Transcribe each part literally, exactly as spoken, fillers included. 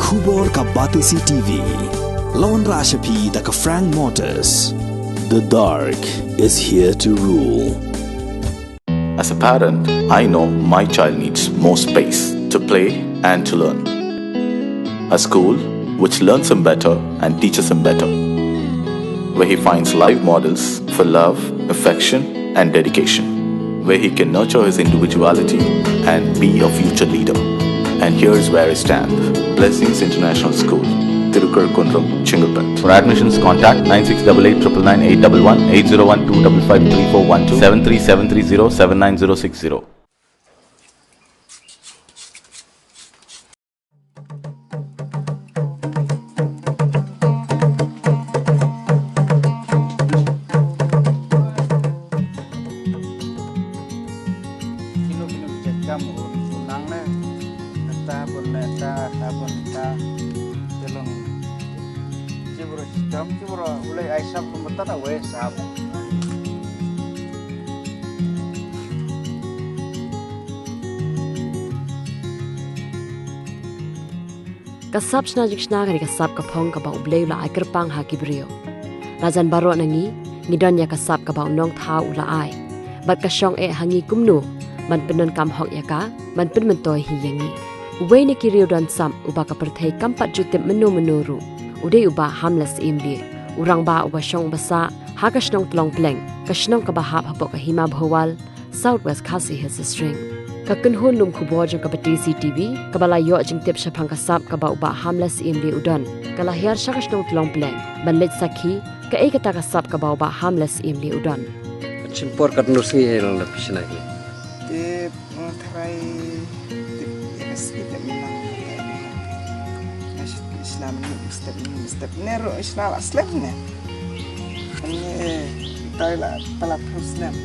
Khubor ka Batesi T V. Lawan Rashapi da ka Frank Motors. The dark is here to rule. As a parent, I know my child needs more space to play and to learn. A school which learns him better and teaches him better, where he finds live models for love, affection, and dedication, where he can nurture his individuality and be a future leader. And here's where I stand. Blessings International School, Tirukar Kundrum, Chengalpet. For admissions, contact nine six double eight triple nine eight double one, eight zero one two double five three four one two, seven three seven three zero seven nine zero six zero. Kino kino ki jait kam u nang ne. Ta bun ne ta, ta bun ta. Te long. Chi bro system, chi bro u lei ai sap kumta ta wei sap. Ka sap shna jingshna ka dei ka sap ka phong kaba U Blei u la ai kyrpang ha ki briew. La jan baroh na ngi ngi don ïa ka sap kaba U Nongthaw u la ai. Bad ka shong eh ha ngi kumno ban pyndonkam hok ïa ka, ban pynmyntoi hi ïa ngi. Uwei na ki riew don sap uba ka pyrthei kam pat ju tip mynno mynno ruh, u dei u Bah Hamlet Syiemlieh, u rangbah uba shong uba sah ha ka shnong Tlong Pleng, ka shnong kaba hap hapoh ka Hima Bhowal, South West Khasi Hills District. Ka kynhun lum khubor jong ka Batesi T V kaba la ïoh jingtip shaphang ka sap kaba u Bah Hamlet Syiemlieh u don, ka la hiar sha ka shnong Tlong Pleng ban leit sakhi kaei kata ka sap kaba u Bah Hamlet Syiemlieh u don. Ka chin por katno sngi ïa long da phi shna ïa ki? Te, mm, tharai, te, ïa ka sngi te mynlang. Ïa shi-, shna mynne step, mynne step. Ne ruh shna la slem ne. Mynne tai la pala phu slem.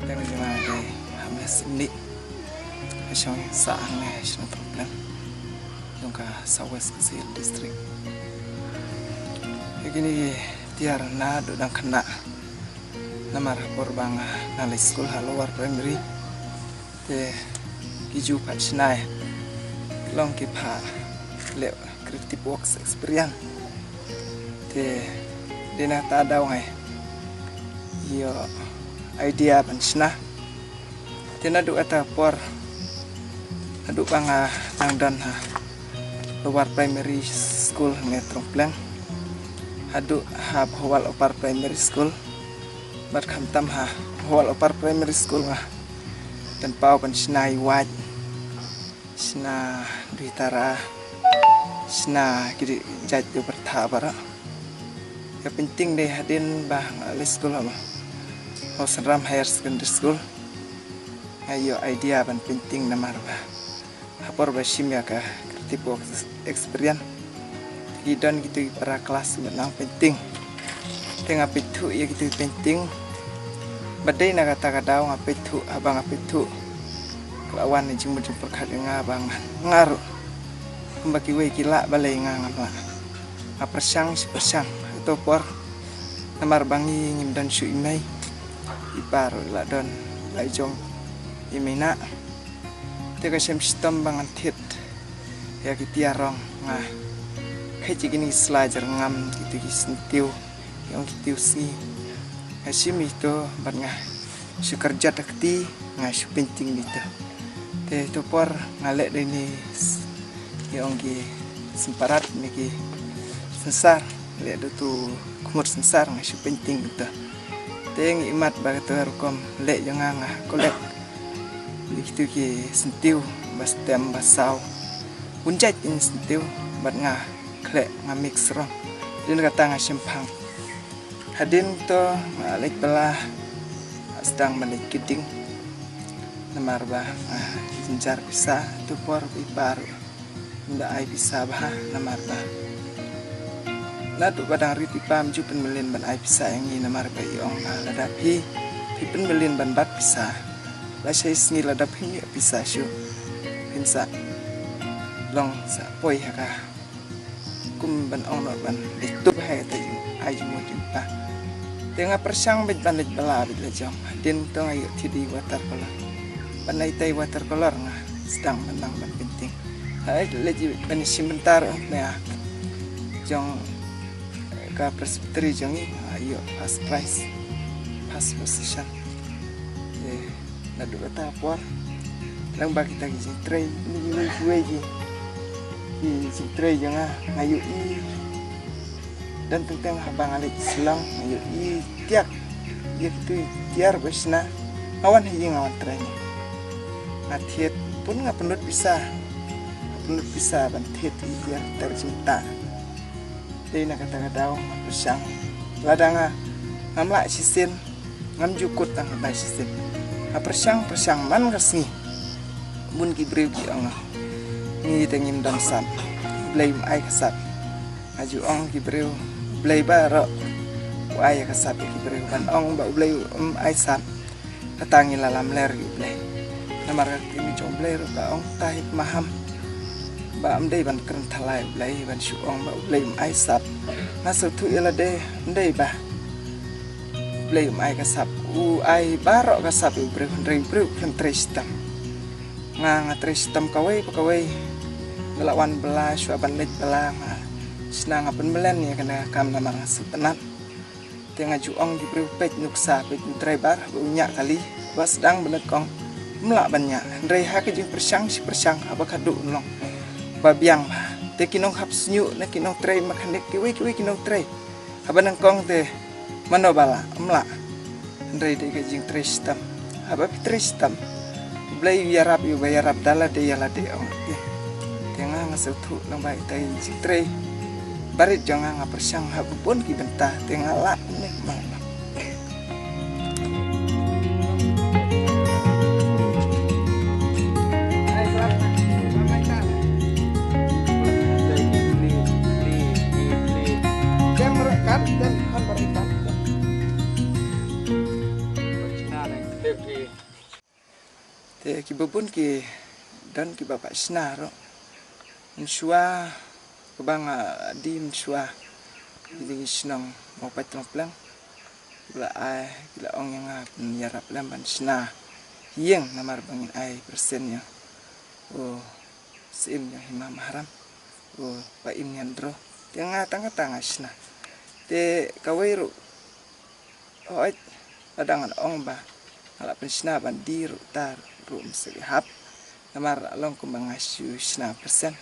Tang jong nga dei Hames Nik. Ka shong sah hangne ha shnong Tlong Pleng jong ka South West Khasi Hills District. Ïa kine ki tiar naduh dang khynnah. Namar ha por ba nga nang leit skul ha lower primary, te ki ju pat shna ïa, long ki pat leh creative works experience. Te dei na kata ka daw nga ïoh idea ban shna. Te naduh kata ka por, naduh ba nga dang don ha lower primary school hangne Tlong Pleng, haduh ha Bhowal Upper Primary School, bad khamtam ha Bhowal Upper Primary School nga pynpaw ban shna ïa wait, shna duitara, shna ki jait jubor tha baroh. Ka painting dei hadien ba nga leit skul ha Mawsynram Higher Secondary School. Nga ïoh idea ban painting namar ba ha por ba shim ïa ka creative work experience, ki don kito ki para klas kiba nang painting. Te nga peit thuh ïa kito ki painting. Ba dei na kata ka daw nga peit thuh, haba nga peit thuh, ka la wan na jingmut jingpyrkhat ïa nga ba nga, nga ruh kumba kiwei ki lah balei nga ngam lah. Nga pyrshang shi pyrshang ha kato por. Namar ba ngi ngim don shuh i mei, i pa ruh la don la i jong i mei na. Te ka shem shitom ba ngan thied ïa ki tiar rong, nga kheit ïa kine ki sla jyrngam, kito ki syntiew, ki ong ki tiew sngi. Nga shim ito bad nga shu kyrjat ha kti, nga shu painting ito. Te to por nga leh da ine ki ong ki symparad ne ki synsar, leh da uto khmut synsar, nga shu painting ito. Te ngi imat ba kato rukom leh jong nga, nga collect ïa kito ki syntiew ba stem ba saw. Bun jait ki syntiew bad nga khleh, nga mix rong. Dei na kata nga shemphang. Hadien to nga leit bylla, nga sdang ban leit kit dieng. Namar ba nga jynjar pisa, to por ba i pa ruh Ym da ai pisa bha namar ba naduh ba dang rit i pa ym ju pynmlien ban ai pisa ïa ngi namar ba i ong ba lada phi, phi pynmlien ban bat pisa, lashai sngi lada phim ïoh pisa shuh, phin sa long sa poi ha ka, kum ban ong noh ban leit tup ha kata jingai jingmut jong i pa. Te nga pyrshang beit ban leit bylla beit la jong. Hadien to nga ïoh thied i watercolor. Ban ai tai watercolor nga sdang ban nang ban painting. Hooid, leit ban shim bynta ruh na jong ka presbytery jong i, nga ïoh first prize, first position. Te naduh kata ka por, lyngba kita ki jingtrei, kine kiwei kiwei ki, ki jingtrei jong nga, nga ïohi. Don teng teng haba nga leit Shillong, nga ïohi tiar, ïa kitu i tiar ba shna, nga wan ha ïing nga wan trei. Nga thied, bun nga pynlut pisa, nga pynlut pisa ban thied i tiar, tiar jingtah. Dei na kata ka daw nga pyrshang. Lada nga, ngam lah shisien, ngam ju kut tang ba shisien. Nga pyrshang, pyrshang man ka sngi. Bun ki briew ki ong, ngi te ngim don sap, Blei um ai ka sap. Nga ju ong ki briew, Blei baroh u ai ka sap ïa ki briew. Ban ong ba U Blei um ai sap, kata ngi la lamler ïa U Blei. Namar ka ktien jong U Blei ruh ka ong, tai maham ba ym dei ban kren thala ïa U Blei, ban shu ong ba U Blei um ai sap. Nga sngewthuh ïa lade, ym dei ba U Blei um ai ka sap, u ai baroh ka sap ïa u briew, hynrei u briew u khlem trei shitom. Nga, nga trei shitom kawei pa kawei. Nga la wan bylla, shuwa ban leit bylla nga shna, nga pynmlien ïa kane ka kam namar nga sngewtynnat. Te nga ju ong ki briew, peit nuksa, peit u driver ba u ñiah kali, ba sdang ba nyngkong ym lah ban ñiah. Hynrei ha ka jingpyrshang shi pyrshang, haba ka duh u long ba biang bha. Te ki nonghap shñiuh ne ki nongtrei mechanic, kiwei kiwei ki nongtrei, haba nyngkong te mano ba lah, ym lah. Hynrei dei ka jingtrei shitom. Haba phi trei shitom, U Blei u ïarap, u ba ïarap da lade ïa lade, ong. Te nga, nga sngewthuh lyngba ita i jingtrei barit jong nga, nga pyrshang ha bun ki bynta, te nga lah ne ma nga. Te kiba bun ki don kiba pah shna ruh. Mynshuwa kaba nga die mynshuwa, ki dei ki shnong Mawpait Tongpleng, ki la ai, ki la ong ïa nga pynïarap lem ban shna ïing namar ba ngin ai persen ïa u syiem jong Hima Maharam, u Bah Imniandro. Te nga tang kata nga shna. Te kawei ruh, hooid, lada ngan ong ba nga la pynshna ban die ruh, ta ruh ym sngewhap. Namar la long kumba nga shu shna persen.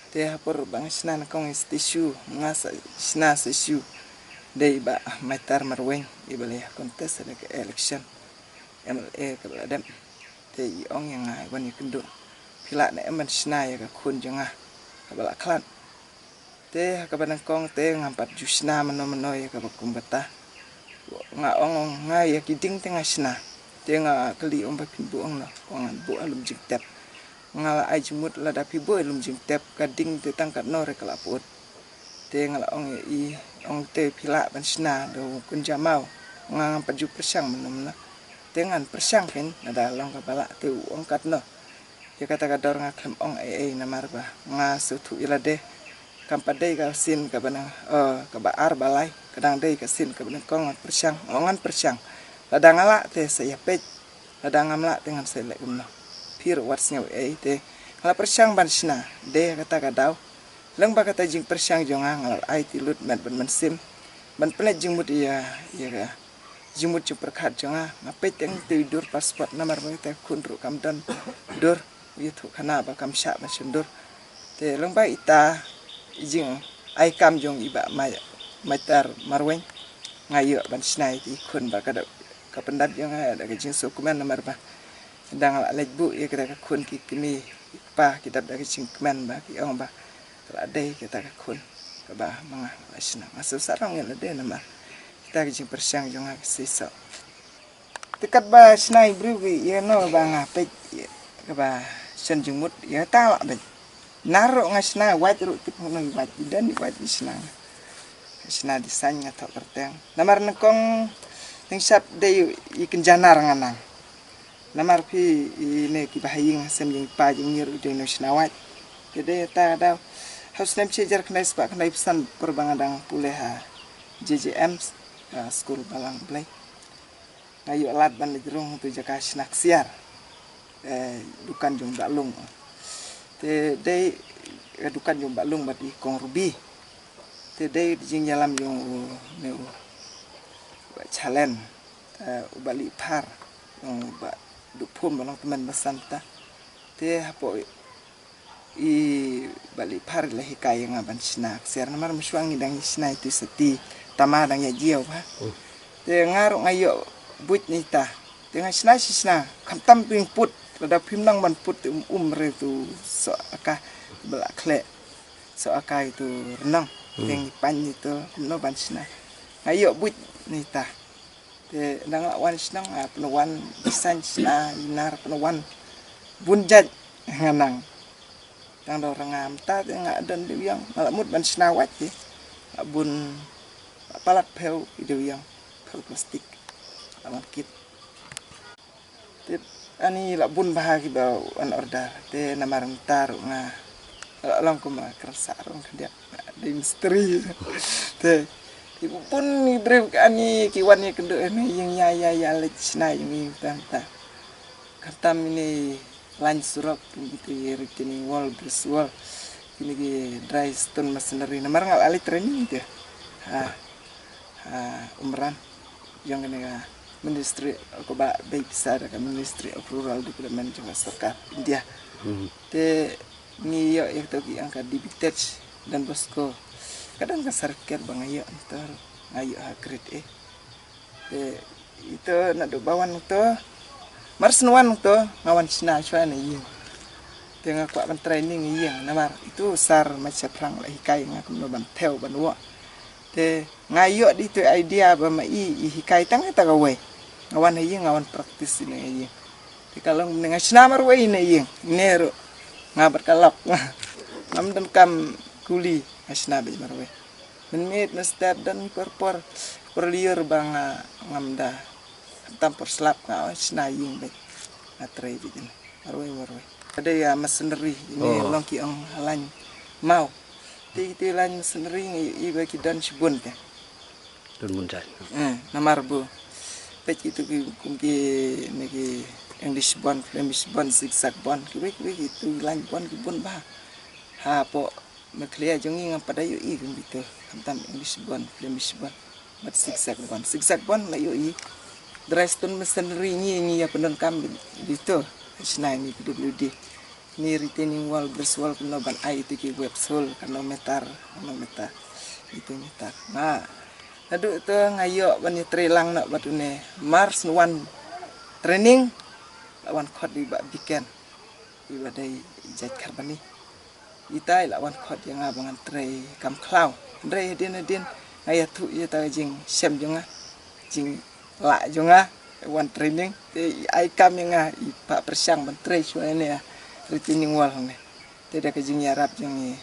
Te ha por ba nga shna nyngkong ïa sa shisha, nga sa shna sa shisha. Dei i Bah Maitar Marwein, iba la ïa contest ha ka election M L A kaba la dep. Te i ong ïa nga, wan ïakynduh, phi lah ne em ban shna ïa ka khun jong nga kaba la khlad. Te ha kaba nyngkong te ngam pat ju shna mano mano ïa kaba kum kata. Nga ong, ong nga ïa ki ding te nga shna. Te nga kylli, ong ba phin buh, ong noh, ong ngan buh ha lum jingtep. Nga la ai jingmut, lada phi buh ha lum jingtep, ka ding te tang katno re ka la put. Te nga la ong ïa i, ong te phi lah ban shna da u Kunjamaw. Nga ngam pat ju pyrshang mano mano. Te ngan pyrshang kein, lada long kaba lah, te u ong katno. Ïa kata ka dor nga khlem ong ei ei namar ba nga sngewthuh ïa lade. Kam pat dei ka sien kaba nang, eh, kaba ar ba lai, ka dang dei ka sien kaba nyngkong, ngan pyrshang, ong ngan pyrshang. Lada nga lah te sa ïa peit, lada ngam lah te ngan sa leh kumno. Phi ruh wat sngew ei ei. Te nga la pyrshang ban shna, dei ha kata ka daw. Lyngba kata jingpyrshang jong nga, nga la ai tylli lut met bad mynsiem ban pynleit jingmut ïa, ïa ka jingmut jingpyrkhat jong nga. Nga peit teng te u dur passport namar ba kata ka khun ruh kam don dur, u ïathuh khana ba kam shah ban shon dur. Te lyngba ita i jingai kam jong i Bah Mai, Maitar Marwein, nga ïoh ban shna ïa i khun ba ka dap, ka pyndap jong nga da ka jingsngewkmen namar ba dang la leit buh ïa kata ka khun, ki kmie ki kpa ki dap da ka jingkmen ba ki ong ba ka la dei kata ka khun kaba ma nga la shna. Nga sngewsarong ïa lade namar kita ki jingpyrshang jong nga ki seisoh. Te katba shna i briew ki ïa no ba nga peit kaba shon jingmut ïa ta lah beit. Nar ruh nga shna wait ruh tip hangno i wait i don i wait i shna. Nga shna design nga thoh kyrteng. Namar nyngkong nyngshap dei i kynja nar nga nang. Namar phi i ne ki bahaïing ha sem jingpa jingïar i dei no shna wait. Te dei ta daw. Ha u snem shi hajar khyndai spah khyndai phew san por ba nga dang pule ha J J M, ha skul Balang Blei. Nga ïoh lad ban leit rung tu jaka shna ksiar. Eh, dukan jong Bah Lung. Te dei, eh, dukan jong Bah Lung bad i Kong Ruby. Te dei jingïalam jong u ne u Bah Chalen, eh, u Bah Lipar, jong u Bah Duphum ba long tymmen basan ta. Te hapoh i Bah Lipar la hikai ïa nga ban shna ksiar namar mynshuwa ngi dang shna itu sati tama dang ïa jiaw ba. Te nga ruh nga ïoh buit ni ta. Te nga shna shi shna khamtam tu ïing put lada phim nang ban put um um re tu so aka bela khle so aka itu renang. Te ngi pan itu kumno ban shna. Nga ïoh buit ni ta. Te dang la wan shnong, ah, pynwan bisan shna inar pynwan bun jait nga nang. Tang do ranga mynta te nga don diwiang, nga la mut ban shna wait te. Nga bun palat phew i diwiang, phew plastik. La wan kit. Te ani la bun bha ki ba an order. Te namar mynta ruh nga la long kum kren sa rong khyndiat. Dei mistri. Te ki bun ni briew ani ki wan ïa kynduh ïa ïing ïa ïa ïa leit shna ïa ïing tang ta. Khamtam ini lain surok kini ki retaining wall, brick wall. Kini ki dry stone masonry. Namar nga la leit training te. Ha. Ha, Umran. Jong kane ka Ministry, ko ba bei pisa da ka Ministry of Rural Development jong ka sorkar India. Te ngi ïoh ïa kito ki ong ka D B Tech Don Bosco. Ka don ka certificate ba nga ïoh nto, nga ïoh ha grade A. Te ito naduh ba wan nto, mar shen wan nto nga wan shna shwa na ïing. Te nga kwah ban training ïing namar ito sar ma shaphrang la hikai nga kumno ban thew ban wok. Te nga ïoh dei tu idea ba ma i i hikai tang ïa ta kawei. Nga wan ha ïing nga wan practice ïa ïing. Te ka long ne nga shna marwei ïa ïing ne ruh nga bad ka lok. Ngam don kam kuli nga shna bad marwei. Mynmiet mynstep don por por por liur ba nga ngam da tam por slap nga shna ïing bad nga trei bad marwei marwei. Ada ïa masonry ne long ki ong ha lain mau. Te ite lain masonry ngi i ba ki don shibun te. Don bun jait. Eh, namar bu. Peit itu ki kum ki ne ki English bond, Flemish bond, zigzag bond. Ki wei ki wei itu lain bond ki bun ba. Hapoh Meghalaya jong ngi ngam pat da ïohi kum itu. Khamtam English bond, Flemish bond. Bad zigzag bond. Zigzag bond la ïohi. Dry stone masonry ngi ngi ïa pyndonkam itu. Shna ïa ini P W D. Ni retaining wall, brick wall, kumno ban ai itu ki web sole, kano meter, kano meter. Itu meter. Nga naduh to nga ïoh ban ïa trei lang noh bad une. Mar shen wan training la wan khot i Bah Biken. I ba dei jait Kharbani. Ita i la wan khot ïa nga ba ngan trei kam khlaw. Hynrei hadien hadien nga ïathuh ïa ta jingshem jong nga. Jing lah jong nga wan training te i ai kam ïa nga i pah pyrshang ban trei shuwa ne retaining wall ne. Te da ka jingïarap jong i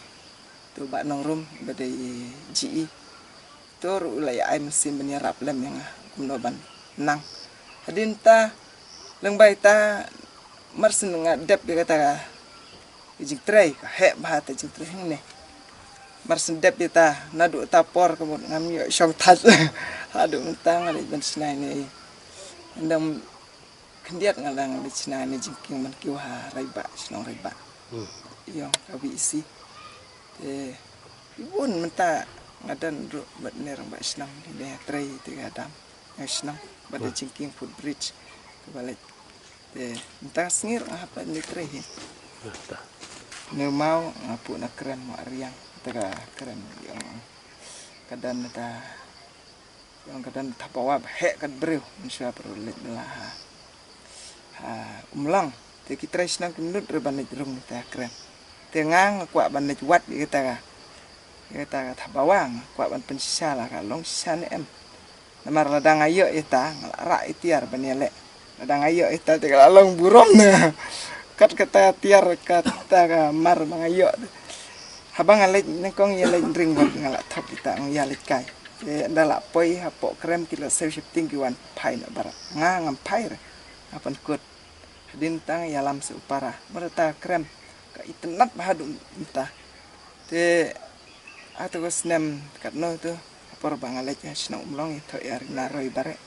tu Bah Nongrum ba dei i G E. Tu ruh u la ïa ai mynsiem ban ïarap lem ïa nga kumno ban nang. Hadien ta leng bai ta mar shen nga dep ïa kata ka jingtrei ka heh bha ta jingtrei hangne. Mar shen dep ïa ta naduh ta por ka mut ngam ïoh shong thait. Haduh mynta nga leit ban shna ïa ne. Ndang khyndiat nga dang leit shna ïa ne jingkieng ban kiew ha Raibah, shnong Raibah. Ïong ka V E C. Te i bun mynta nga don ruh bad ne rangbah shnong ne trei te ka dam. Nga shnong bad da jingkieng footbridge. Ka ba leit. Te mynta ka sngi ruh nga hap leit trei hi. Ne mau nga pu na kren mo ariang. Te ka kren ïong ka don ta ïong ka don ta pawa ba heh ka briew. Mynshuwa briew leit la ha. Ha Umlang. Te ki trei shnong ki mut re ban leit rung ta kren. Te nga nga kwah ban leit wad ïa kata ka. Ïa kata ka thabawa nga kwah ban pynshisha la ka long shisha ne em. Namar lada nga ïoh ïa ta nga la rah ïa tiar ban ïaleh. Lada nga ïoh ïa ta te ka la long burom ne. Kat kata tiar kata ka mar ba nga ïoh. Haba nga leit nyngkong ïa leit ring wat nga la thok kita ong ïa leit kai. Te da la poi hapoh krem ki la sew shifting ki wan phai na barak. Nga ngam phai re. Nga pynkut. Hadien tang ïalam se u para. Mara ta krem ka itynnat bha haduh mynta. Te ato ka snem katno tu, ha por ba nga leit ha shnong Umlong ïa thoh ïa ri na roi bare.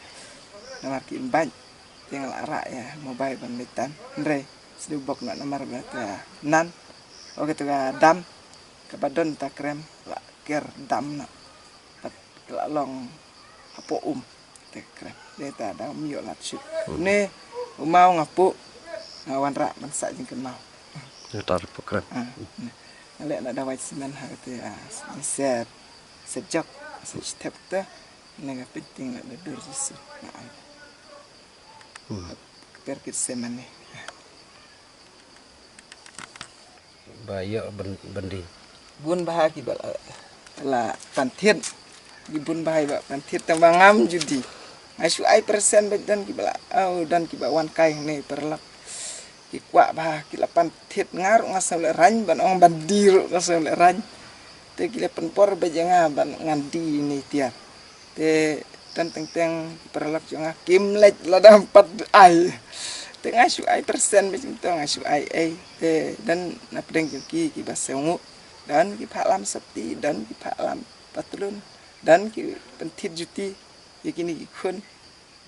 Namar ki ym bait. Te nga la rah ïa mobile ban leit tan. Hynrei sdang bok na namar ba ta nan. O ka tu ka dam. Kaba don ta krem la ker dam na. Pat la long hapoh um. Te krem. Te ta da um ïoh lad shuh. Ne u maw nga puh nga wanrah ban sah jingkynmaw. Ïa tar hapoh krem. Ah, ne. Nga leh na dawai semen ha te, ah, set, set jok, set step te. Ne nga painting la da dur Jisu. Nga ai. Hmm. Kper kit semen ne. Ba ïoh ban, ban die. Bun bha kiba la, la pynthied. Ki bun bha kiba pynthied tang ba ngam ju die. Nga shu ai persen ba don kiba la, oh, don kiba wan kai ne paralok. Ki kwah bha ki la pynthied nga ruh nga sngewlehraiñ ban ong ban die ruh nga sngewlehraiñ. Te ki la pynpor ba ïa nga ban ngan die ne tiar. Te tang teng teng ki paralok jong nga kim leit la dang pat ai. Te nga shu ai persen ba jingto nga shu ai ai. Te don na pdeng jong ki kiba sngewnguh. Don ki phah lam sopti, don ki phah lam patlun. Don ki pynthied juti ïa kine ki khun.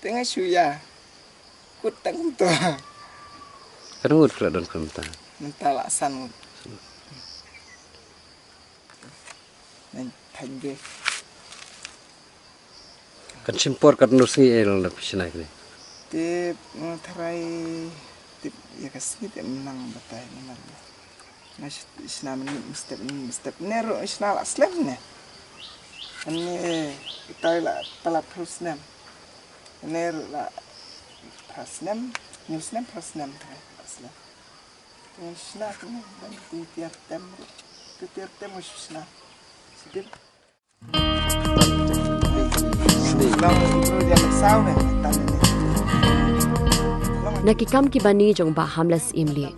Te nga shu ïa kut tang to. Kan ngut kra don kumta. Mynta la san ngut. Nang thang de. Kan shim por katno sngi el na phi shna kine? Te, mm, tharai tip ïa ka sngi te mynta batai namar. Nga sh-, shna mynstep mynstep ne ruh shna la slem ne. Ane itai la palat phew snem. Ane ruh la phra snem, hynñiew snem, phra snem tharai la slem. Te shna te ne ban ti tiar tem ruh. Ti tiar tem ruh shna. Sidip. Na ki kam ki bani jong Bah Hamlet Syiemlieh,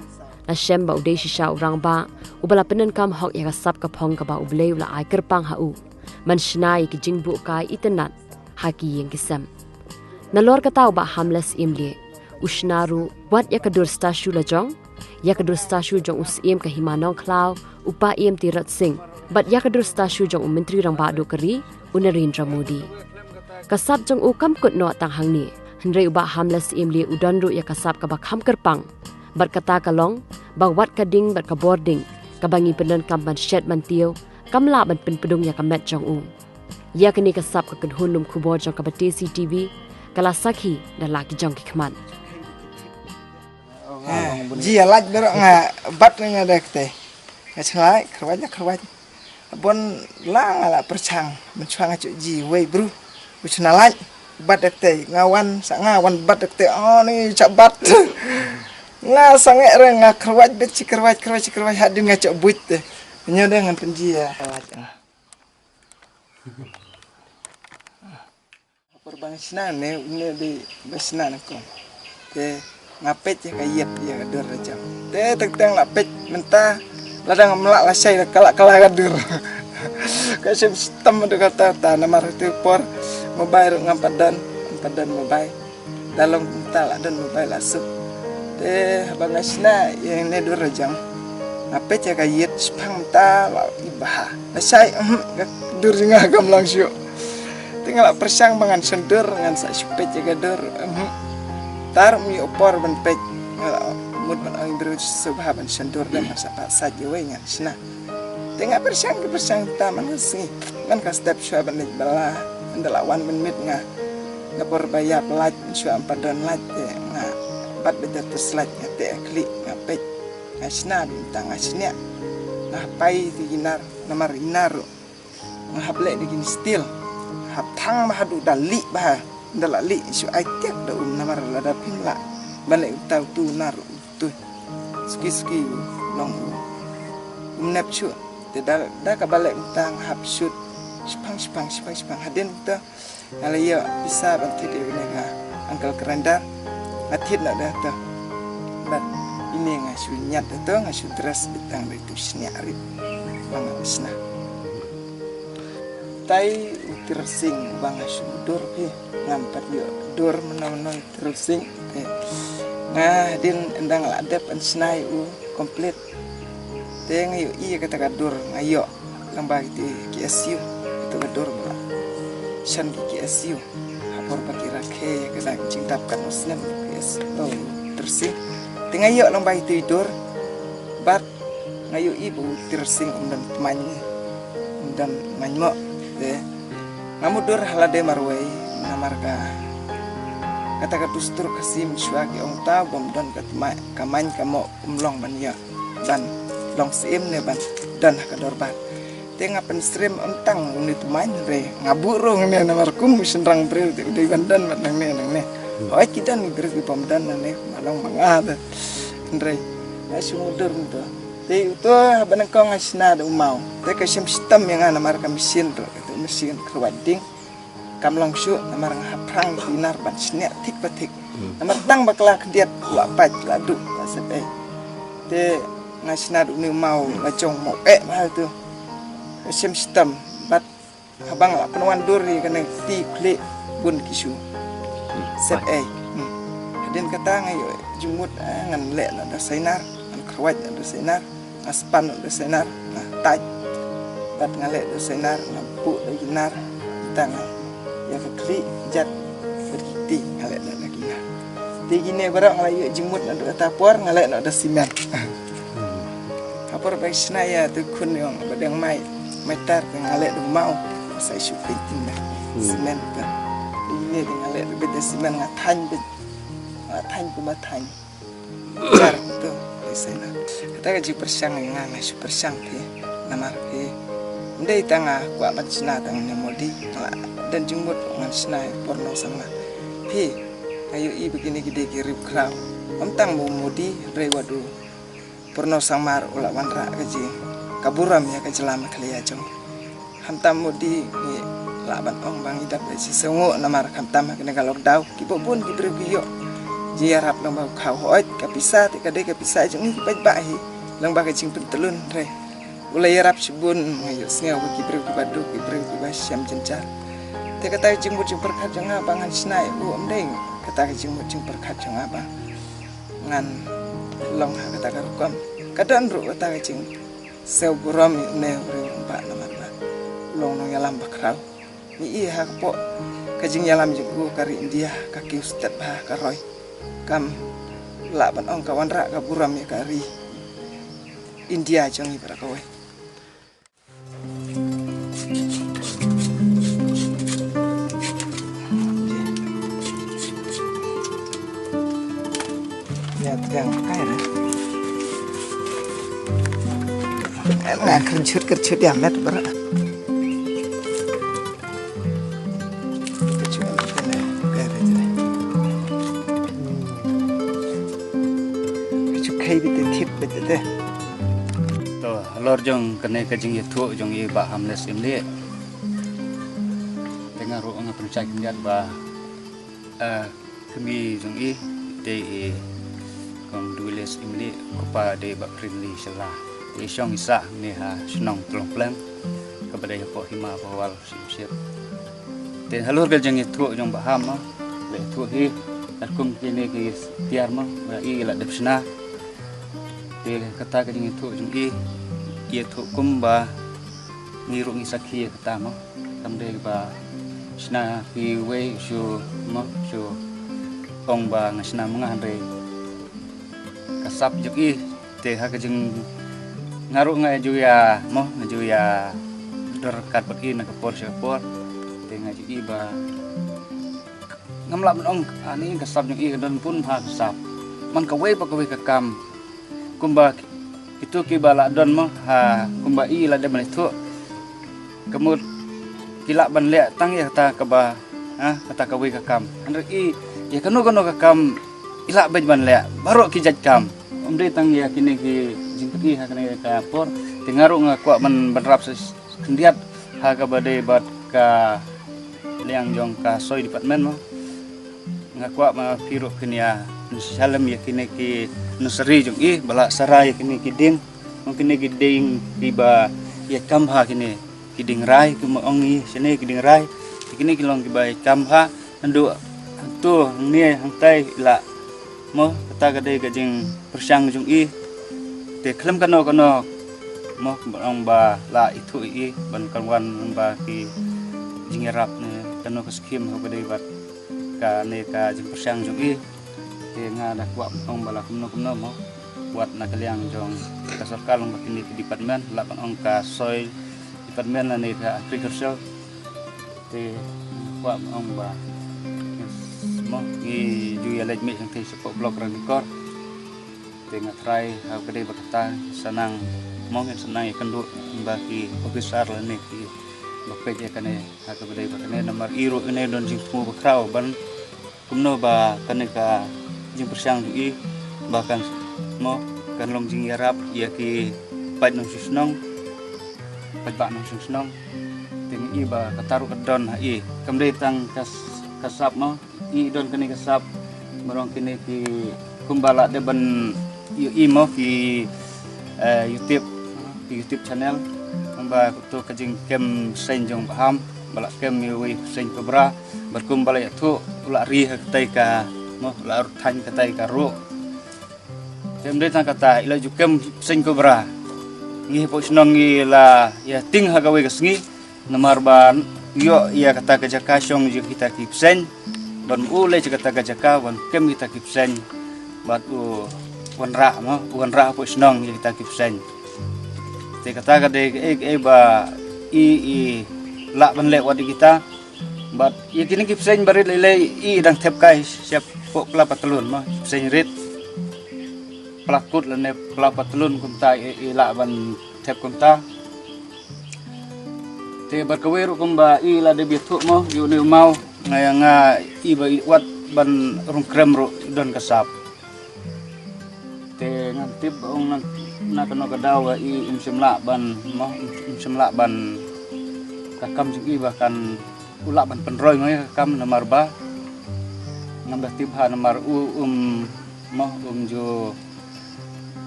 la shem ba u dei shisha u rangbah uba la pyndonkam hok ïa ka sap ka phong kaba U Blei u la ai kyrpang ha u ban shna ïa ki jingbuh kai itynnat ha ki ïing ki sem. Nalor kata u Bah Hamlet Syiemlieh u shna ruh wat ïa ka dur statue la jong, ïa ka dur statue jong u Syiem ka Hima Nongkhlaw, u Paiem Tirot Sing, bad ïa ka dur statue jong u Myntri Rangbah Duh ka ri, u Narendra Modi. Ka sap jong u kam kut noh tang hangne, hynrei u Bah Hamlet Syiemlieh u don ruh ïa ka sap kaba kham kyrpang. Bad kata ka long ba wat ka ding bad ka bording kaba ngi pyndonkam ban shet ban tiew kam lah ban pynpdung ïa ka met jong u. Ïa kane ka sap ka kynhun lum khubor jong ka Batesi T V ka la sakhi da la ki jong ki khmat. Ji ïa lait baroh nga bat nga da kte. Nga sngewlait kyrwat na kyrwat. Bon la nga la pyrshang mynshuwa nga ju ji wei bru. U sngewlait bat da kte nga wan sa nga wan bat da kte oh ni cha bat. Nga sangeh re nga kyrwat bet chi kyrwat kyrwat chi kyrwat hadin nga ju buit te. Nyo de ngan pynji ïa. Por ba nga shna ne, ne dei ba shna ne ko. Te nga peit ïa ka ïit ïa ka dur la jam. Te teng teng la peit mynta la dang mlak la shai la kala kala ka dur. Ka shim stem da kata ta namar te por mobile ruh ngam pat don, ngam pat don mobile. Da long mynta la don mobile la suk. Te haba nga shna ïa ne dur la jam. Nga peit ïa ka ïit shipang mynta la i bha. La shai, mhm, ka dur jong nga kam long shuh. Te nga la pyrshang ba ngan shon dur, ngan sa shu peit ïa ka dur, em. Tar ym ïoh por ban peit, nga la mut ban ong briew sngewbha ban shon dur, ngan sa pat sait ïa wei ngan shna. Te nga pyrshang, ka pyrshang ta man ka sngi, man ka step shuwa ban leit bylla, ynda la wan mynmiet nga. Nga por ba ïap lait, shuwa ym pat don lait, te nga bat beit da torchlight nga te khlieh nga peit. Nga shna beit ta nga shniah. Nga hap ai te ki nar, namar i nar ruh. Nga hap leh da kine steel. Nga hap thang bha haduh da lieh bha. Da la lieh shu ai tiak da um namar lada phim lah ban leh uta utu nar utu. Suki suki u long u. Um nep shuh. Te da, da kaba leh uta nga hap shoot. Shipang shipang shipang shipang hadien uta. Nga la ïoh pisa ban thied ïa une ka Uncle Grinder. Nga thied noh da uta. Bad Ni nga shu ñiad ito, nga shu dress bit tang da itu shniah rit ba nga shna. Tai u Tirsing ba nga shu dur phi, ngam pat ïoh dur mynno mynno Tirsing. Te nga hadien ynda nga la dep ban shna ïa u complete. Te nga ïohi ïa kata ka dur nga ïoh lyngba kito ki K S U, kito ka dur ba la shan ki K S U. Ha por ba ki rakhe ïa ka dang jingdap katno snem ki K S U, Tirsing. Te nga ïoh lyngba kito ki dur bad nga ïohi ba u Tirsing um don tmaiñ, um don tmaiñ mo. Te nga mutdur ha lade marwei namar ka kata ka dustur Khasi mynshuwa ki ong uta bym don ka tmaiñ, ka maiñ ka mo um long ban ïoh ban long syiem ne ban don ha ka dorbar. Te nga pynsyriem ym tang une u tmaiñ re, nga buh ruh ne namar kum u shynrang briew te u dei ban don bad nangne nangne. Hooid ki don ki briew ki bym don nangne, ma long ma nga te. Hynrei nga shu mutdur mynta. Te uto haba nyngkong nga shna da u maw, te ka shem shitom ïa nga namar ka machine ruh, kata machine kyrwat ding. Kam long shuh namar nga hap phrang ki nar ban shniah thik pa thik. Namar tang ba ka la khyndiat la pait la duh la sep ei. Te nga shna da une u maw la jong mo eh ma tu. Ka shem shitom bad haba nga la pynwan dur ïa kane kti khlieh bun ki shu sep ei. Hmm. Hadien kata nga ïoh jingmut, eh, ngan leh noh da sainar, ngan kyrwat noh da sainar. Nga span da sainar, nga tait. Bad nga leh da sainar, nga buh da ki nar. Tang ïa ka khlieh jat bad ki kti nga leh da ki nar. Te kine baroh nga la ïoh jingmut naduh kata por nga leh noh da simen. Ha por ba shna ïa tu khun ïong ba dang mai, mai tar te nga leh da maw. Sa shu painting da simen te. Te kine te nga leh da bit da simen, nga thaiñ bit. Nga thaiñ kumba thaiñ. Jar tu, Isaiah. Kata ka jingpyrshang ïa nga, nga shu pyrshang phi namar phi. Ym dei tang nga kwah ban shna tang ne Modi, nga la don jingmut ngan shna ïa u Por Nongsamla. Phi, nga ïohi ba kine ki dei ki riewkhraw. Ym tang ba u Modi, hynrei wat u Por Nongsamla u la wanrah ka jing, ka burom ïa ka jylla Meghalaya jong. Khamtam Modi ngi lah ban ong ba ngi dap da shi shnong namar khamtam ha kane ka lockdown kiba bun ki briew ki ïoh jingïarap lyngba u khaw. Hooid ka pisa te ka dei ka pisa jong ngi ki paidbah hi lyngba ka jingpyntlun re. U la ïarap shibun, nga ïohsngew ba ki briew kiba duk, ki briew kiba shem jynjar. Te kata ka jingmut jingpyrkhat jong nga ba ngan shna ïa u, ym dei kata ka jingmut jingpyrkhat jong nga ba ngan long ha kata ka rukom. Ka don ruh kata ka jing sew burom ïa une u briew rangbah namar ba u long nongïalam bakhraw. Ngi i ha ka pok ka jingïalam jong u ka ri India ka kiew stet bha ka roi. Kam lah ban ong ka wanrah ka burom ïa ka ri India jong ngi baroh kawei. Ïa, tgang kai re. Nga kyrchut kyrchut ïa met bra. Kyrchut ïa met ne, kai re jre. Kyrchut kai bit te thip bit te. To, halor jong kane ka jingïathuh jong i Bah Hamles Imlieh. Te nga ruh nga pynshai khyndiat ba, eh, kmie jong i, te i Kong Duiles Imlieh, u kpa dei Bah Primly Shylla. Te i shong i sah ne ha shnong Tlong Pleng, kaba dei hapoh Hima Bawal Syiemship. Te halor ka jingïathuh jong Bah Ham mo, la ïathuh hi, katkum kine ki tiar mo, ba i la dep shna. Te kata ka jingïathuh jong i, i ïathuh kumba ngi ruh ngi sakhi ïa kata mo. Kam dei ba shna kiwei shu mo shu ong ba nga shna ma nga hynrei ka sap jong i te ha ka jing nga ruh nga ju ïa mo nga ju ïa dor kat bad i na ka por sha ka por te nga ju i ba ngam lah ban ong ani ka sap jong i ka don bun bha ka sap man kawei pa kawei ka kam. Kumba itu kiba la don mo ha kumba i la dep ban ithuh. Ka mut ki lah ban leh tang ïa kata kaba ha kata kawei ka kam. Hynrei i ïa kano kano ka kam i lah beit ban leh baroh ki jait kam. Ym dei tang ïa kine ki jingpyni ha kane ka por. Te nga ruh nga kwah ban ban rap sa khyndiat ha kaba dei bad ka liang jong ka soi department mo. Nga kwah ma phi ruh phin ïa shalem ïa kine ki nursery jong i ba la sarai kine ki dieng, ong kine ki dieng kiba ïa kam ha kine ki dieng rai, ki ma ong i shane ki dieng rai, kine ki long kiba ïa kam ha. Naduh hangto hangne hangtai la mo, kata ka dei ka jingpyrshang jong i. Te khlem kano kano mo, ba ong ba la ithuh i ban kan wan ba ki jingïarap ne kano ka skim ha ka dei bad kane ka jingpyrshang jong i. Te nga da kwah ong ba la kumno kumno mo, wat na ka liang jong ka sorkar long ba kine ki department, la ban ong ka soil department lane ka agriculture. Te kwah ong ba mo ngi ju ïa leit mih jong te shapoh block Ranikor. Te nga trai ha ka dei ba kata sa nang mo ngin sa nang ïa kynduh ba ki officer lane ki ba peit ïa kane ha ka dei ba kane namar i ruh ine don jingthmu ba khraw ban kumno ba kane ka jingpyrshang jong i ba kan mo kan long jingïarap ïa ki paid nongshong shnong, paid ba nongshong shnong. Te ngi i ba kata ruh ka don ha i kam dei tang ka s- ka sap mo, i don kane ka sap, ba long kine ki kumba la dep ban ïohi mo ki eh, YouTube, ki YouTube channel. Kumba to ka jingkem seng jong Bah Ham ba la kem ïa uwei seng Cobra, bad kumba la ïathuh u la ri ha katai ka mo, u la rthang katai ka ruh. Te ym dei tang kata, i la ju kem seng Cobra, ngi hapoh shnong ngi la ïa ting ha kawei ka sngi. Namar ba ïoh ïa kata ka jaka shong jong kita ki bseiñ, ban u leit sha kata ka jaka ban kem kita ki bseiñ, bad u wanrah mo, u wanrah hapoh shnong ïa kita ki bseiñ. Te kata ka dei kaei kaei ba i i lah ban leh wat ïa kita. Bad ïa kine ki bseiñ barit lei lei i dang thep kai shapoh pla patlun mo, bseiñ rit pla kut lane pla patlun kumta i, i lah ban thep kumta. Te bad kawei ruh kumba i la dep ïathuh mo ïa une u maw, nga ïa nga i ba i wat ban rung krem ruh don ka sap. Te ngan tip ba ong na, na kano ka daw ba i im shym lah ban mo, im shym lah ban ka kam jong i ba kan u lah ban pynroi mo ïa ka kam namar ba ngam da tip ha namar u um mo um ju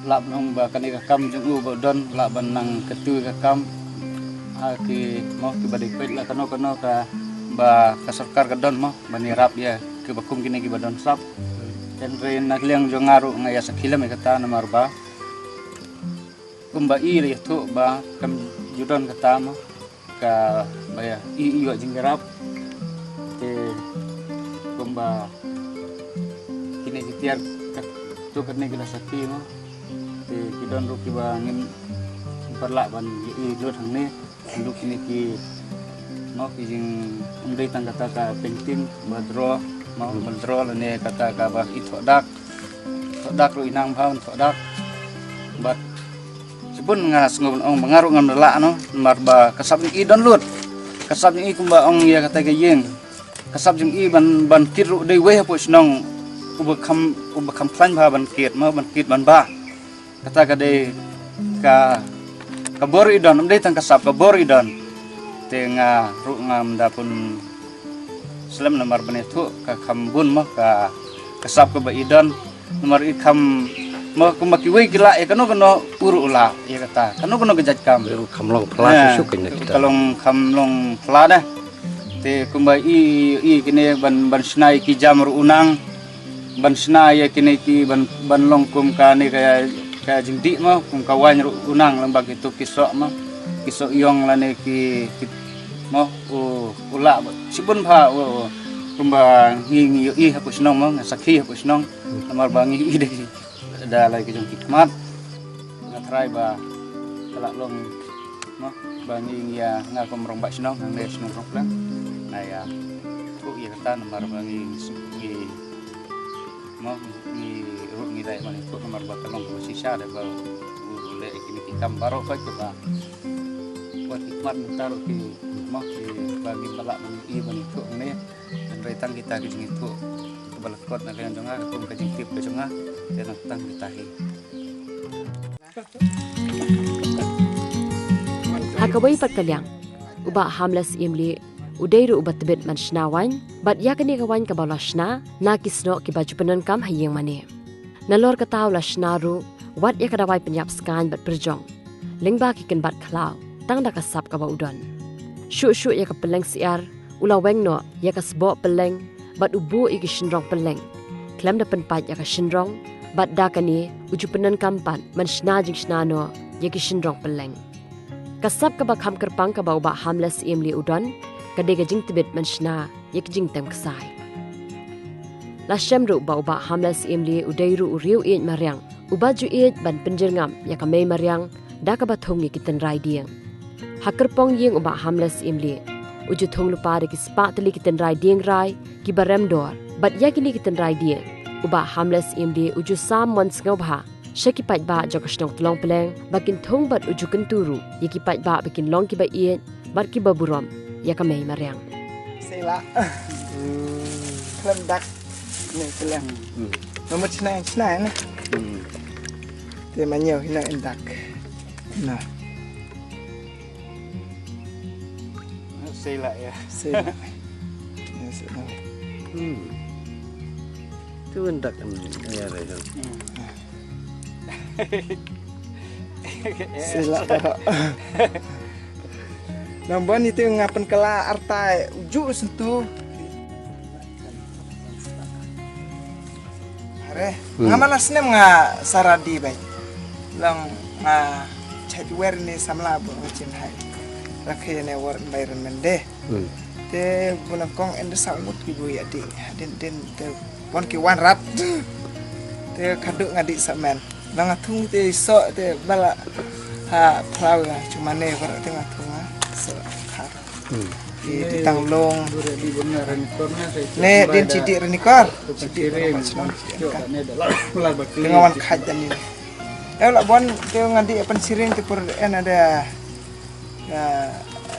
lah ban ong ba kane ka kam jong u ba don lah ban nang katu ka kam ha ki mo ki ba dei peit la kano kano ka ba ka sorkar ka don mo ban ïarap ïa ki ba kum kine ki ba don sap. Hynrei na ka liang jong nga ruh nga ïa sakhi lem ïa kata namar ba kumba i la ïathuh ba kam ju don kata mo ka ba ïa i i ïoh jingïarap. Te kumba kine ki tiar ka tu katne ki la sakhi mo. Te ki don ruh kiba ngim parlah ban ïa i lut hangne. Lut kine ki mo ki jing ym dei tang kata ka painting ba draw mo ba draw lane kata ka ba i thoh dak. Thoh dak ruh i nang bha ban thoh dak. Bad shibun nga sngewbha ban ong ba nga ruh ngam da lah no namar ba ka sap jong i don lut. Ka sap jong i kumba ong ïa kata ka ïing. Ka sap jong i ban ban kit ruh dei wei hapoh shnong uba kham uba kham khlaiñ bha ban kit mo ban kit ban ba. Kata ka dei ka ka bor i don, ym dei tang ka sap ka bor i don. Te nga ruh ngam da pun slem namar ban ïathuh ka kham bun mo ka ka sap kaba i don. Namar i kham mo kumba kiwei ki lah ïa kano kano u ruh u lah ïa kata kano kano ka jait kam. Ïa u kham long phla. Shu shu kine kita. Ka long kham long phla dah. Te kumba i i kine ban ban shna ïa ki jam ruh u nang ban shna ïa kine ki ban ban long kum kane ka ka jingdih mo kum ka waiñ ruh u nang lem bad kitu ki soh mo ki soh ïong lane ki ki mo u u lah shibun bha u kumba ngi ngi ïohi hapoh shnong mo nga sakhi hapoh shnong. Namar ba ngi i dei da lai ka jong ki khmat. Nga trai ba ka la long mo ba ngi ngi ïa nga kum rong ba shnong nang dei shnong rong plang. Nga ïa tu ïa kata namar ba ngi ngi mo ngi ruh ngi dei ma ngi tu namar ba ka long ka shisha da ba u le kini ki kam baroh ka ba wat ki khmat mynta ruh ki mo ki ba ngi ba la ngi i ba ngi tu ne. Hynrei tang kita ki jingithuh kaba la kot na ka liang jong nga ka kum ka jingtip ka jong nga. Te nang tang kita hi. Ha kawei pat ka liang, u Bah Hamles Imli u dei ruh uba tbit ban shna waiñ bad ïa kane ka waiñ kaba la shna na ki snoh kiba ju pyndonkam ha ïing mane. Nalor kata u la shna ruh wat ïa ka dawai pynïap skaiñ bad pyrjong lyngba ki kynbat khlaw tang da ka sap kaba u don. Shuh shuh ïa ka pylleng syiar u la weng noh ïa ka sboh pylleng bad u buh ïa ki shynrong pylleng khlem da pynpait ïa ka shynrong, bad da kane u ju pyndonkam pat ban shna jingshna noh ïa ki shynrong pylleng. Ka sap kaba kham kyrpang kaba u Bah Hamlet Syiemlieh u don ka dei ka jingtbit ban shna ïa ki jingtem ksai. La shem ruh ba u Bah Hamlet Syiemlieh u dei ruh u riew ïeit mariang uba ju ïeit ban pynjyrngam ïa ka mei mariang da kaba thung ïa ki tynrai dieng. Ha kyrpong ïing u Bah Hamlet Syiemlieh u ju thung lypa da ki spah tylli ki tynrai dieng rai kiba rem dor, bad ïa kine ki tynrai dieng u Bah Hamlet Syiemlieh u ju sam mon sngewbha sha ki paidbah jong ka shnong Tlong Pleng ba kin thung, bad u ju kyntu ruh ïa ki paidbah ba kin long kiba ïeit bad kiba burom ïa ka mei mariang. Sila. Khlem dak. Ni khlem. Hmm. Nomor chna chna ni. Hmm. Te ma ñiew hina in dak. Na. Sila ya. Sila. Ya, sila. Hmm. Tu in dak ni ya re. Hmm. Sila para. Nang ban itu nga pynkylla arta uju sentu. Are, hmm, nga malas nem nga saradi bai. Long nga chait wer ni samla bu nga chin hai. Rakhe ne wer environment de. Hmm. Te bu nang kong ende sa ngut ki bu ya di. Din din te pon ki wan rat. Te kadu nga di sa men. Nang atung te so te bala ha plau ya cuma ne ber te nga tung ha. So kar. Hmm. Di di tang long. Ne din chidi renikor. Chidi renikor. Te nga wan khaj dan ni. Eh la bon te nga di pen siring te pur en ada. Ya,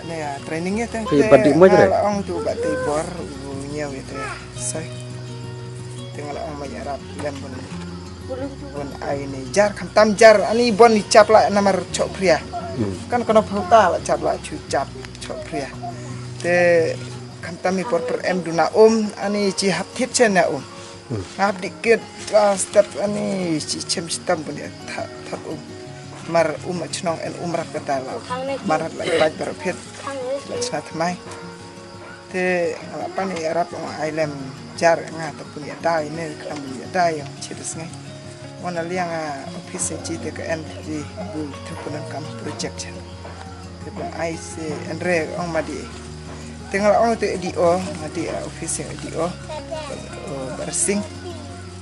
ne ya, training ya te. Te ba dih mo jre? Nga la ong tu ba te bor, bu ñiew ya te. Sai. Te nga la ong ma ya rap lem bun. Bun ai ni jar, khamtam jar, ani bon ni chap la namar chok pria. Hmm. Kan kono phauta la chap la chu chap chok pria. Te khamtam ni por per em duna um, ani chi hap thit chen ya um. Hmm. Hap dikit la step ani chi chem chitam bun ya that, that um. Mar um a chnong en um rap kata la. Mar la ipat bar phit. La chna tmai. Te la pan ya rap ong ai lem jar nga ta pun ya dai ne kam ya dai ong chi das ngai. Wan a liang a office chi te ka en di bu tu pun kam project chen. Te bun ai se en re ong ma di. Te nga la ong te di o, ma di a office di o. O bar sing.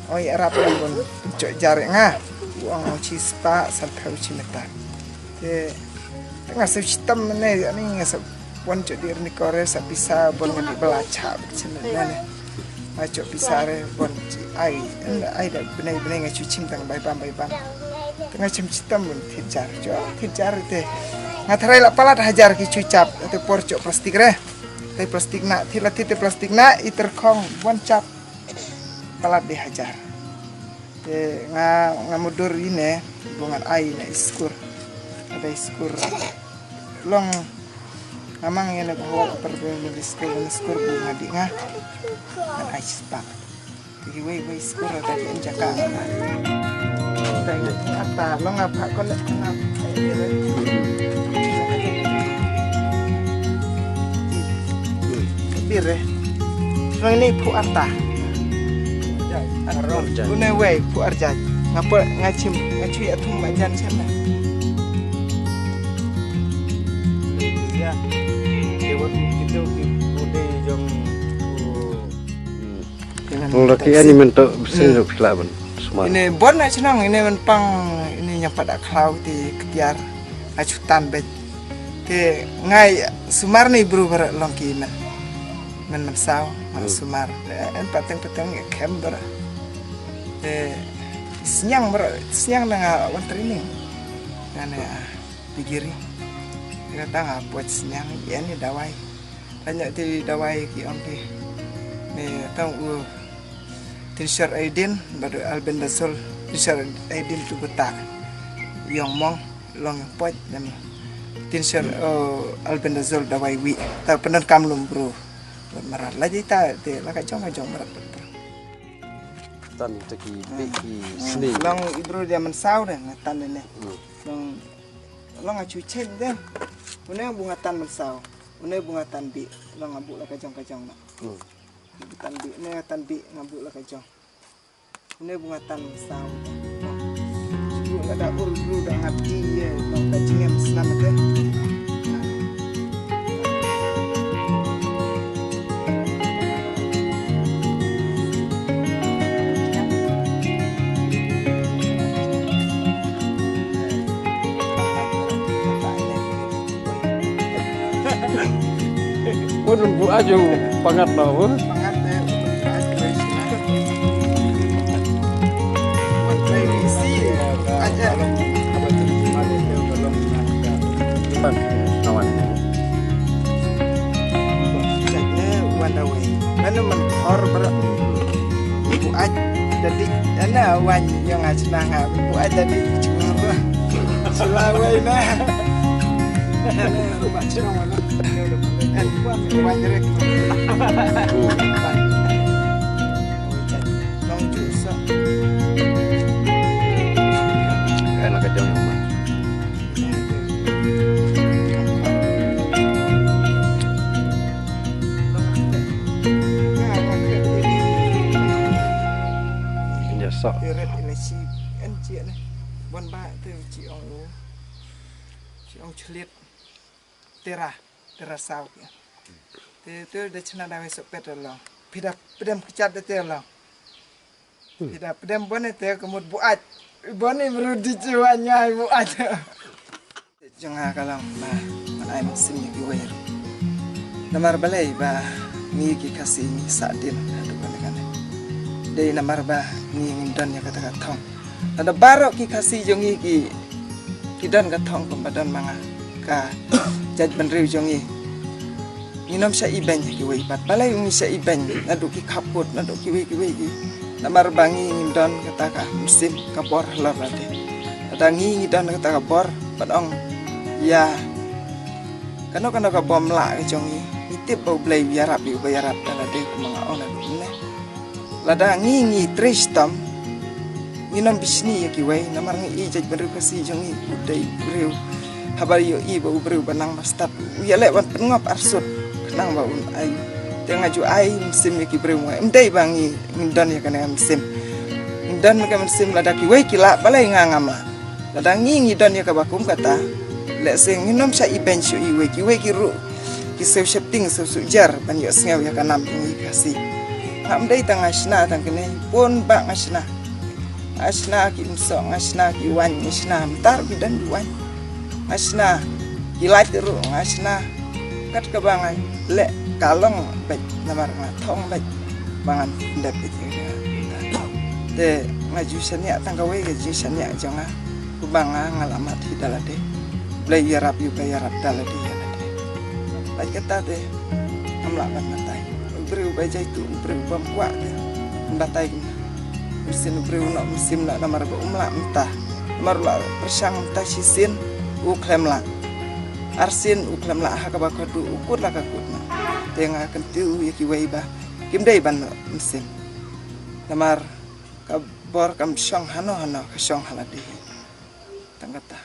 Oi arap ong bun chok jar nga. U ong chi spa san thau chi meta. Te te nga se chitam ne ani nga se wan chok di ni kore sa pisa bun nga di bala cha chen ne. Nga chok pisa re bon chi ai, en ai da bnai bnai nga chu chim tang bai bam bai bam. Te nga chim chitam bon thit jar, cho thit jar te. Nga tharai la palat hajar ki chu chap, te por chok plastik re. Te plastik na, thit la thit te plastik na, i terkhong bon chap. Palat di hajar. Te nga, nga mudur ine, bu ngan ai na iskur. Ada iskur. Long nga mang ine ba hol upper primary school, ine skur bu nga di nga. Ngan ai spak. Te ki wei wei skur ada ki en jaka. Te ata long apa kon na. Bire. Rang ni pu arta. Arjai. Une wei pu arjai. Ngapa ngachim ngachu ya thum majan sana. Ya. Dewa tu kita di bude jong. Nong laki ani mentok besen ruk sila ban. Ini bon na chnong ini men pang ini nyampat akhlau ti ketiar achutan bet. Te ngai sumar ni bru ber long ki men. Men men saw, hmm, sumar. En pateng pateng ya kem ber. Te snyang ber, snyang na nga wan training. Ngane a pigiri. Kata nga pot snyang ya ni dawai. Tanya ti dawai ki ong ki. Ni tang u Tinsar Aidin bad albendazole, Tinsar Aidin tu beta. Yong mong long poit nem. Tinsar, oh, albendazole dawai wi. Ta penan kam lum bru. Marat la jita te la ka jong ka jong marat. Tan te ki bih ki sni. Long i briew da mynsaw de nga tan de ne. Hmm. Long, long nga chu check de. Une bu nga tan mynsaw. Une bu nga tan bih. Long nga buh la ka jong ka jong na. Hmm. Bu tan bih, une nga tan bih nga buh la ka jong. Une bu nga tan mynsaw. Buh la da ur bru da nga bih ye. Long ka jingem snam te. Pun bu aju pangat no pun. Pangat eh, pun bu aju. Ban, kawan. Wan away. Nanu man hor ber. Bu aj dadi ana wan yang aj nanga. Bu aj dadi cuma. Sila away na. Ana rumah cuma mana. Wan rek. Long ju sa. Kan ka jong yang mana. Nya sa. Teret ila chi en chi ne. Bon ba te chi ong u. Chi ong chlit. Tera, tera saw. Te te de chna da we so pet lo. Pida pidem kichat de te lo. Pida pidem bone te kemut buat. Bone bru di chiwa nyai buat. Jong nga ka long ba man ai mynsiem ïa kiwei ruh. Namar balei ba ngi ki Khasi ngi sah dien haduh kane kane. Dei namar ba ngi ngim don ïa kata ka thong. Lada baroh ki Khasi jong ngi ki, ki don ka thong kumba don ma nga ka jaitbynriew jong ngi. Ngin ym shah ibeiñ ha kiwei pat. Balei ngin shah ibeiñ naduh ki khappud, naduh kiwei kiwei ki. Namar ba ngi ngin don kata ka mynsiem ka bor halor lade. Lada ngi ngi don kata ka bor ban ong ïa kano kano ka bym lah ka jong ngi. Ngi tip ba U Blei u ïarap ïa uba ïarap da lade, kumba nga ong naduh mynne. Lada ngi ngi trei shitom, ngin ym bishni ïa kiwei, namar ngi i jaitbynriew Khasi jong ngi u dei u briew. Haba ïohi ba u briew ba nang ba stad u ïaleh ban pynngop arsut khnang ba un ai. Te nga ju ai mynsiem ïa ki briew, nga ym dei ba ngi ngin don ïa kane ka mynsiem. Ngin don ka mynsiem lada kiwei ki lah, balei nga ngam lah. Lada ngi ngi don ïa kaba kum kata, lehse ngin ym shah ibeiñ shuh iwei, kiwei ki ruh ki siew sheptieng siew suhjer ban ïohsngew ïa ka nam jong ngi Khasi. Ngam dei tang nga shna tang kane, bun ba nga shna. Nga shna ki umsoh, nga shna ki waiñ, nga shna mynta ruh ki don ki waiñ. Nga shna ki lait ruh, nga shna kat kaba nga leh ka long beit namar nga thong beit ba ngan pyndep ïa ki. Te nga ju shaniah tang kawei ka jingshaniah jong nga. Kumba nga nga la mad hi da lade. Blei ïarap ïa uba ïarap da lade ïa lade. Bad kata te ngam lah ban batai. U briew ba jaituh, u briew bym kwah te batai kumta. Mynsiem u briew noh mynsiem noh namar ba um lah mynta. Namar u la pyrshang mynta shisien u khlem lah. Arsien u khlem lah ha kaba khadduh u kut la ka kut noh. Te nga kyntiew ïa kiwei ba kim dei ban noh mynsiem. Namar ka bor kam shong hano hano, ka shong ha lade hi. Tang kata.